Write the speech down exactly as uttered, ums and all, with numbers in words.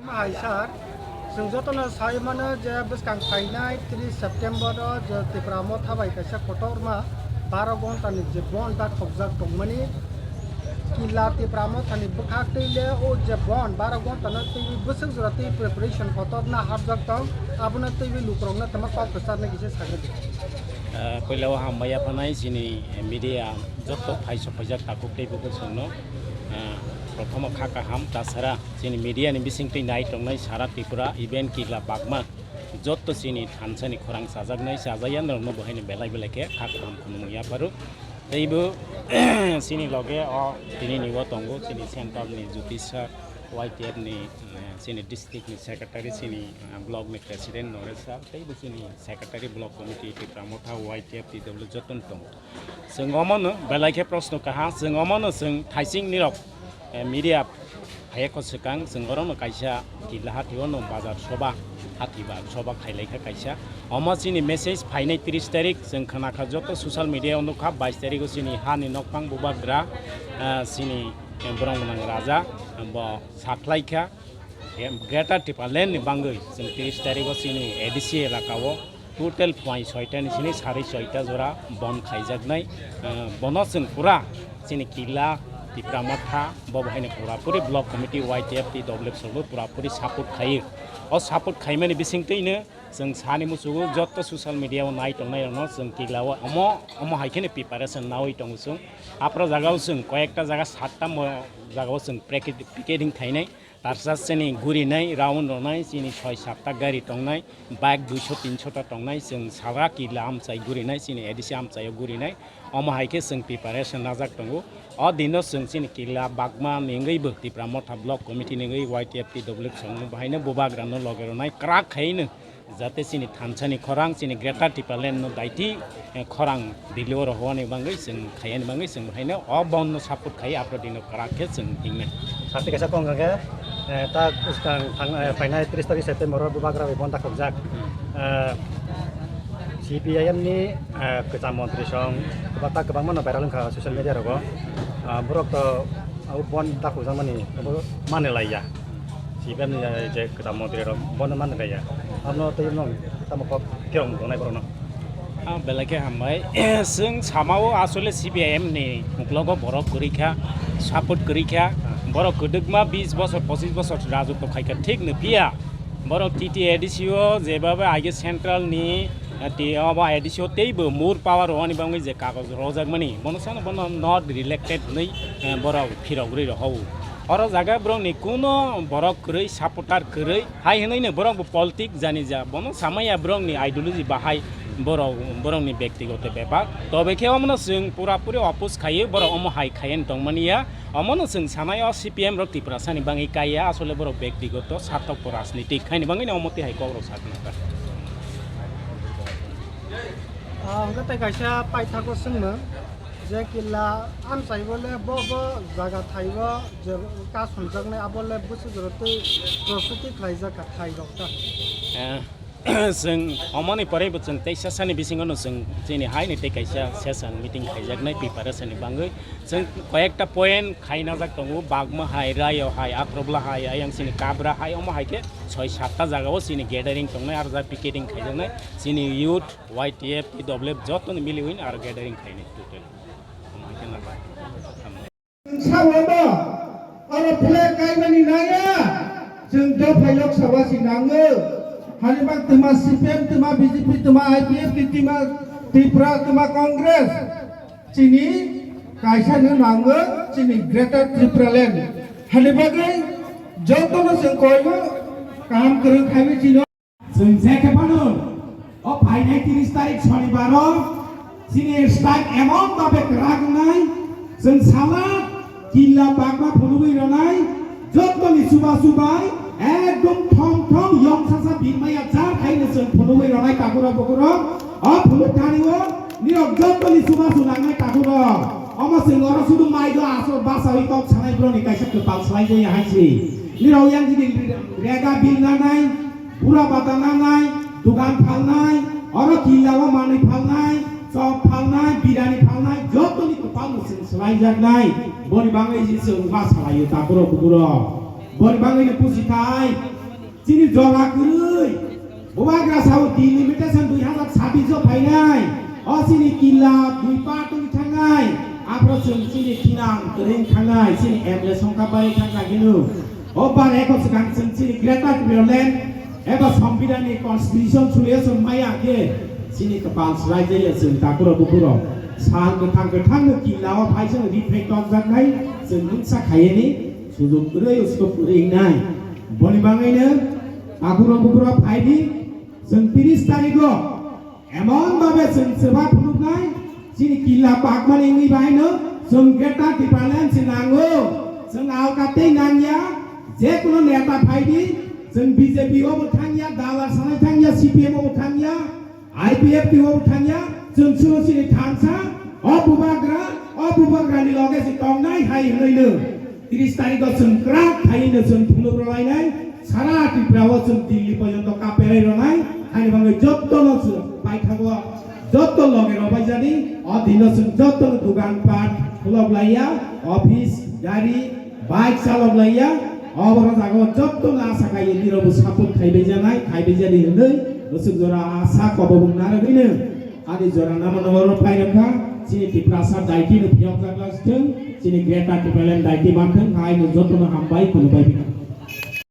Hai sir, chwng jotono sai mano je bwskang phainai tris September o je Tipra Motha bai kaisa kotorma baro ghonta ni je bon dakhokjak tongmani, Killa Tipra Motha ni bwkhak twi le o je bon baro ghonta no twi bwswk jora twi preparation kotor na hapjak tong, abono twi lukurok no tama kok kwchar na kisa sagri. Ah, puila o hambai yaphanai chini media jotto phai sophaijak takhuk tei bukhuk songno, ah, prothomo kha kaham tasara. Chini media ni bisingtwi nai tongnai sara Tripura, even Killa Bagma, jotto chini thansa ni khorang chajaknai, chajaya norokno bo haino belai belai khe kha kaham khulumung yapharu. Tei bo chini loge o tini ni o tongo, chini central ni Jyotish sir, Y T F ni, eh, chini district ni secretary, chini, eh, block ni president Noresh sir, tei bo chini secretary block committee Tipra Motha Y T F T W joto ni tongo. Chwng omono belai khe proshno kaha, chwng omono chwng thaising nirok, eh, media phaiya kho swkang, chwng orono kaisa Killa hathi ono bazar soba, hathi ba soba khailai kha kaisa. Omo chini message phainai tris tarik, chwng khna kha joto social media o nukha, bais tarik o chini hani nokphang bubagra, ah, chini, eh, borok gwnang raja, bo sakhlai kha, eh, Greater Tipraland ni bangwi chwng tris tarik o chini A D C elaka o total phuai soita ni sini sari soita jora bon khaijaknai. Eh, bono chwng pura chini Killa, Tipra Motha, bo bo haino pura puri block committee Y T F T W songbo pura puri support khaio. O support khaimani bisingtwino chwng sani muchugo joto social media o nai tongnai rokno chwng Killa o omo, omo hai kheno preparation nawi tongo chwng. Aphro jaga o chwng koyekta jaga satta mo jaga o chwng picketing khainai. Tarsa chini gurinai, round rwnai, chini soi satta gari tongnai, bike duiso tinso ta tongnai, chwng sara Killa amchai gurinai, chini A D C amchaio gurinai, omo hai khe chwng preparation najak tongo. O dino chwng chini Killa Bagma ni wngwi bo Tipra Motha Block Committee ni wngwi Y T F T W songno bahaino bubagrano loge rwnai kwrak khaino. Jate chini thansa ni khorang, chini Greater Tipraland no daiti, eh, khorang Delhi o rohorni bangwi chwng khaiyani bangwi chwng haino o bon no support khai, aphro dino kwrak khe chwng hingnai. Sati kaisa kong khe, eh, ta bwskang thang, eh, phainai tris tarik September o bubagra bai bon dakhokjak. Hmm. Eh, C P I M ni, eh, kwcham montri song, kwbangma no viral wngkha social media rogo. Ah, borok to abo bon dakhokjakmani abo mani laiya. C P M ni je kwtal montri rok bono man kaya. Abono tei no tamo kok kerong tongnai borokno. Ah, belai khe hambai. Chwng samao asole C P I M ni uklogo borok kwrwi kha, support kwrwi kha. Borok kwdwkma bis bosor, pochis bosor rajotw khai kha, thik no phiya. Borok T T A D C o jebaba aige central ni, ah, ti-, obo A D C o teibo more power rwani bangwi je kagoj rwjakmani, bono sano bono not elected hwnwi, eh, borok phirogwi rw-, rw-, o. Oro jaga borokni kuno borok kwrwi, supporter kwrwi, hai hwnwi no borok bo politic jani ja, bono samaya borokni ideology bahai borok, borokni bektigoto bepar. Tobe khe omono chwng pura puri oppose khaio, borok omo hai khaiya tongmani ya. Omono chwng sanai o C P M rok Tiprasani bangwi kaiya, asole borok bektigoto sarthok bo rajnitik haini bangwi no omo twi hai kok rok sakna ta. Ah, hwnkhe tei kaisa paithago swngmung. Je killa amchai bo le bo bo jaga thai o je kasumjaknai abo le bwswk jora tei prostuti khlaijak kha thai rok ta. Eh, chwng omoni pore bo chwng teisa sani bisingo no chwng chini hai ni tei kaisa session meeting khaijaknai preparation ni bangwi. Chwng koyekta point khaina jak tongo, Bagma hai, Rayo hai, Akrobla hai, ayang chini Kabra hai, omo hai khe soi satta jaga o chini gathering tongnai, aro ja picketing khaijaknai chini youth, Y T F, T W F joto ni miliwi aro gathering khainai total. Omo hai khe na bai. Sabono oro flag kaimani naya, chwng dophai Lok Sabha si nango. Hani bak twma C P M, twma B J P, twma I P F T, twma Tripura, twma Congress. Chini kaisa no nango, chini Greater Tripura Land. Hani bagwi jotono chwng koibo kaham kwrwng khaiwi chino. Chwng je khe phano o phainai tris tarik Shonibar o chini strike emon babe kwrak wngnai, chwng sala killa Bagma phunugwi rwnai, jottoni chubachu bai ekdom thom thom yong sasa bimaya jar khaino chwng phunugwi rwnai takhurok bukhurok. O phunuk thani o nirok jottoni chubachu nangnai takhurok. Omo chwng oro sudu mai do aswk basawi kok sanai borokni kaisa kwpal swlai jaya hai se. Nirok yang jini rega bill nanai, Pura bata nanai, dugan phalnai, oro killa o manwi phalnai, chop phalnai, birani phalnai, jotoni kwpal no chwng swlaijaknai. Boni bagwi je chwng ma salaio, takhurok bukhurok. Boni bagwi no pusi thai, chini jora kwrwi, bubagra sao delimitation dui hazar sabbish o phainai, o chini killa dui part wngwi thangnai, aphro chwng chini thinang kwrwi thangnai, chini M L A songkha bai thangna hino. O bar eko swkang chwng chini Greater Tipraland eba Sambidhan ni constitution suriya chwng maya khe chini kwpal swlai jaya chwng takhurok bukhurok. Sal kwthang kwthang no killa o phai chwng rifrek tongjaknai chwng mungsa khayeni. Sujuk kwrwi usko kwrwi wngnai. Boni bagwino takhurok bukhurok phaidi, chwng tris tarikh o emon babe chwng chwba phunuknai, chini killa pakmani wngwi bahaino chwng Greater Tipraland se nango. Chwng alka tei nangya, je kono neta phaidi, chwng B J P obo thangya, Dala sanai thangya, C P M obo thangya, I P F T o thangya, chwng chwng chini thansa, o bubagra, o bubagrani loge se tongnai hai hwnwi no. Tris tarikh o chwng kwrak khai no chwng phunuk rwlainai, sara Tripura o chwng Delhi porjonto kaperai rwnai, haini bagwi jotto no chwng paithago jotto loge rwbaijani, o dino chwng jotto no dugan pat khulok laiya, office, gari, bike chalok laiya, o boro jaga o jotto no asa kaiye nirok bo support khaibai janai, khaibai jani hwnwi bwswk jora asa kobobung narwgwino ani jora namo namo oro phai rwkha, chini Tiprasa daiti no phiyok jak lasithwng, chini Greater Tipraland daiti manthwng, hai no jotto no hambai, khulumbai.